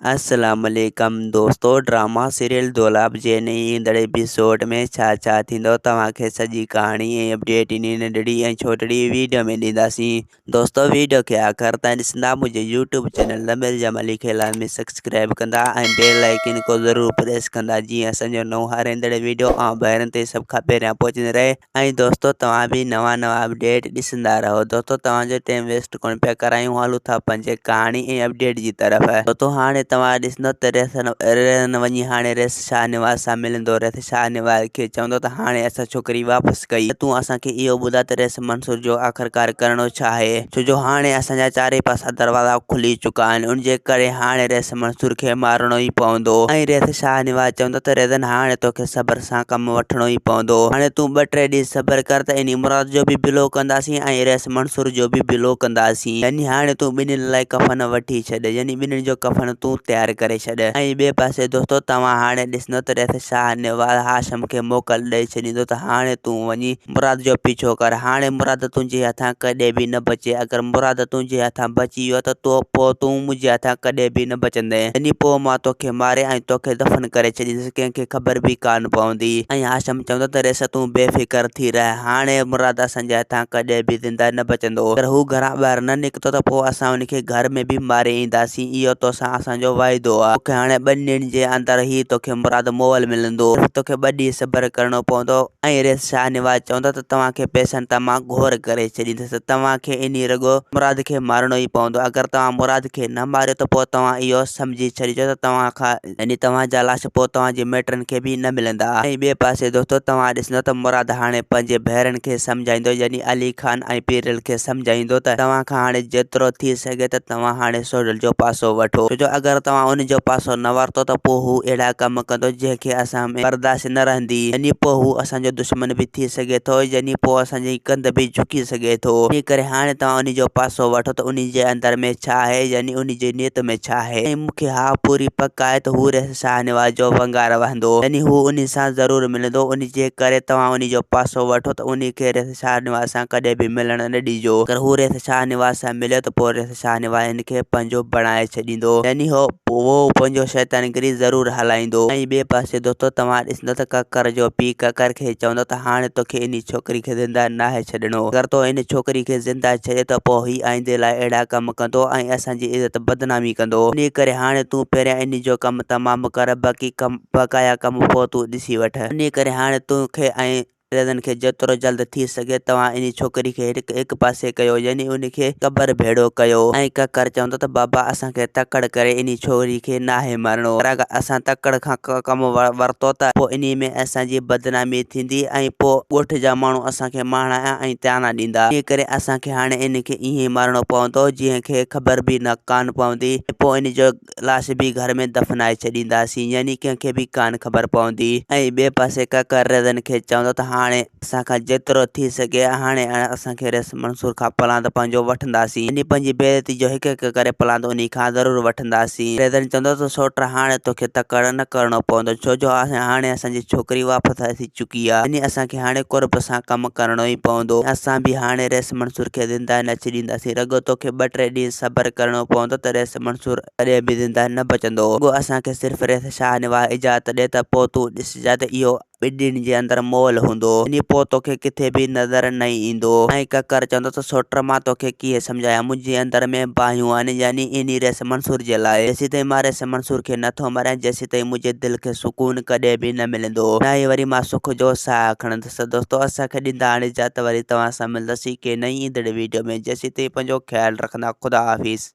السلام عليڪم دوستو ڊراما سيريل دولاب جي نئين ايندڙ ايپيسوڊ ۾ ڇا ڇا ٿيندو توهان کي سڄي ڪهاڻي ۽ اپڊيٽ انهي ننڍڙي ۽ ڇوٽڙي ويڊيو ۾ ڏينداسين دوستو ويڊيو کي آخر تائين ڏسندا منهنجي يوٽيوب چينل ضمير جمالي کي لازمي سبسڪرائب ڪندا ۽ بيل آئيڪن کو ضرور پريس ڪندا جيئن اسان جو نئون هر ايندڙ ويڊيو اوهان ڀائرن تائين سڀ کان پهريان پهچندي رهي ۽ دوستو توهان به نوان نوان اپڊيٽ ڏسندا رهو دوستو توهان جو ٽيم ويسٽ ڪونه پيا ڪرايون هلون ٿا پنهنجي ڪهاڻي ۽ اپڊيٽ جي طرف دوستو هاڻي توهان ڏسندو ته ريسن ريزن وڃي هاڻي ريس شاهنواز سان ملندو ريس شاهنواز کي چوندو ته هاڻي اسان ڇوڪري واپس ڪئي ته تون اسان کي اهو ٻڌاء ته ريس منصور جو آخرڪار ڪرڻو ڇا آهي ڇو جو هاڻي اسان جا چارئي پاسا دروازا کلي چڪا آهن ان جي ڪري هاڻي رئيس منصور کي مارڻو ئي پوندو ۽ رئيس شاهنواز چوندو ته ريزن هاڻي توکي صبر سان ڪم وٺڻو ئي پوندو هاڻي تون ٻه ٽي ڏينهن صبر ڪر ته انهي مراد جو به بلو ڪنداسين ۽ رئيس منصور جو به بلو ڪنداسين يعني هاڻي تون ٻنهين لاء ڪفن وٺي ڇڏ يعني ٻنهين جو ڪفن تون تيار ڪري ڇڏ ۽ ٻئي پاسي دوستو توهان هاڻي ڏسندو ته رئيس شاهنواز هاشم کي موڪل ڏئي ڇڏيندو ته هاڻي تون وڃي مراد جو پيڇو ڪر. هاڻي مراد تنهنجي هٿان ڪڏهن به نه بچي. اگر مراد تنهنجي هٿان بچي ويو ته تو پوء تون منهنجي هٿان ڪڏهن به نه بچندين. يعني پوء مان توکي ماري ۽ توکي دفن ڪري ڇڏيندس. ڪنهن کي خبر به ڪانه پوندي. ۽ هاشم چوندو ته ريس تون بي فڪر ٿي رهه. هاڻي مراد اسان جي هٿان ڪڏهن به زنده نه بچندو. اگر هو گهران ٻاهر نه نڪتو ته پوء اسان ان کي گهر ۾ به ماري اينداسين. اهو توسان اسان جو واعدو آ. توکي هاڻي ٻن ڏينهن جي اندر ئي توکي مراد مئل ملندو. صرف توکي ٻه ڏينهن صبر ڪرڻو پوندو. ۽ رئيس شاهنواز چوندو ته توهان کي پئسن تان مان گهور ڪري ڇڏيندس، توهان کي انهي رڳو مراد کي مارڻو ئي پوندو، اگر توهان مراد کي نه ماريو ته پوء توهان اهو سمجهي ڇڏجو ته توهان کان يعني توهان جا لاش پوء توهان جي مائٽن کي به نه ملندا. ۽ ٻئي پاسي دوستو توهان ڏسندو ته مراد هاڻي پنهنجي ڀائرن کي سمجهائيندو يعني علي خان ۽ پيرل کي سمجهائيندو ته توهان کان هاڻي جيترو ٿي سگهي ته توهان هاڻي سوڍل جو پاسو وٺو ڇو جو اگر توهان ان جو پاسو نه ورتو ته پوء هو اهڙا ڪم ڪندو جنهن کي اسان ۾ برداشت نه رهندي يعني پوء هو اسان جو دشمن به ٿي سگهي ٿو يعني پوء اسان جي ڪنڌ به جهڪي سگهي ٿو انهي ڪري هاڻي توهان انهي جو پاسو وٺو ته انهي جي اندر ۾ ڇا آهي يعني انهي جي نيت ۾ ڇا آهي ۽ مون کي اها پوري پڪ آهي ته هو ريس شاهنواز جو ونگار وهندو يعني هو انهي سان ضرور ملندو انهي جي ڪري توهان انهي جو پاسو وٺو ته انهي کي ريس شاهنواز سان ڪڏهن به ملڻ نه ڏجو اگر هو ريس شاهنواز سان مليو ته پوء ريس شاهنواز هن کي پنهنجو بڻائي ڇڏيندو يعني هو اهو پنهنجو شيطانگري ضرور هلائيندو ۽ ٻئي پاسي دوستو توهان ڏسندو ته ڪڪر جو پيء ڪڪر کي چوندو ته هاڻي توکي انهي ڇوڪري کي زنده ناهي ڇڏڻو اگر تو ان ڇوڪري کي زنده ڇڏيو ته پوء هي آئيندي لاء اهڙا ڪم ڪندو ۽ اسان جي عزت بدنامي ڪندو انهي ڪري هاڻي تون پهريان انهي جو ڪم تمام ڪر باقي ڪم بقايا ڪم پوء تون ڏسي وٺ انهي ڪري هاڻي توکي ۽ انگريزن کي جيترو جلد ٿي سگهي توهان انهي ڇوڪري کي هڪ پاسي ڪيو يعني ان کي قبر ڀيڙو ڪيو ۽ ڪڪر چوندو ته بابا اسان کي تڪڙ ڪري انهي ڇوڪري کي ناهي مارڻو پر اگر اسان تڪڙ کان ڪم ورتو ته پوء انهي ۾ اسان جي بدنامي ٿيندي ۽ پوء ڳوٺ جا ماڻهو اسان کي مهڻا ۽ طعنا ڏيندا انهي ڪري اسان کي هاڻي ان کي ائين ئي مارڻو پوندو جنهن کي خبر به نه ڪانه پوندي ۽ پوء ان جو لاش به گهر ۾ دفنائي ڇڏينداسين يعني ڪنهن کي به ڪانه خبر پوندي ۽ ٻئي پاسي ڪڪر ريزن کي چوندو ته هاڻي اسان کان جيترو ٿي سگهي هاڻي اسان کي ريس منصور کان پلاند پنهنجو وٺنداسين يعني پنهنجي بي عزتي جو هڪ هڪ ڪري پلاند انهي کان ضرور وٺنداسين ريزن چوندو ته سوٽ هاڻي توکي تڪڙ نه ڪرڻو پوندو ڇو جو هاڻي اسان جي ڇوڪري واپس اچي چڪي آ يعني اسان کي هاڻي قرب سان ڪم ڪرڻو ئي پوندو اسان به هاڻي ريس منصور کي زنده نه ڇڏينداسين رڳو توکي ٻه ٽي ڏينهن صبر ڪرڻو پوندو ته ريس منصور ڪڏهن به زنده نه بچندو. رڳو اسان کي صرف ريس شاهنواز اجازت ڏي ته پوء تون ڏسجان ته اهو ٻن ڏينهن جي اندر مئل هوندو. يعني پوء توکي ڪٿي به نظر نه ايندو. ۽ ڪڪر چوندو ته سوٽ مان توکي ڪيئن سمجهايان منهنجي اندر ۾ باهيون آهن يعني انهي ريس منصور جي لاء. جيسيتائين مان ريس منصور کي نه ٿو ماريان جيسيتائين منهنجي دل کي سڪون ڪڏهن به نه ملندو. نه ئي وري مان سک جو ساهه کڻندس. دوستو اسان کي ڏيندا هاڻي اجازت وري توهان سان ملنداسين ڪنهن نئين ايندڙ ويڊيو ۾ جيسيتائين پنهنجو خيال رکندا خدا حافظ.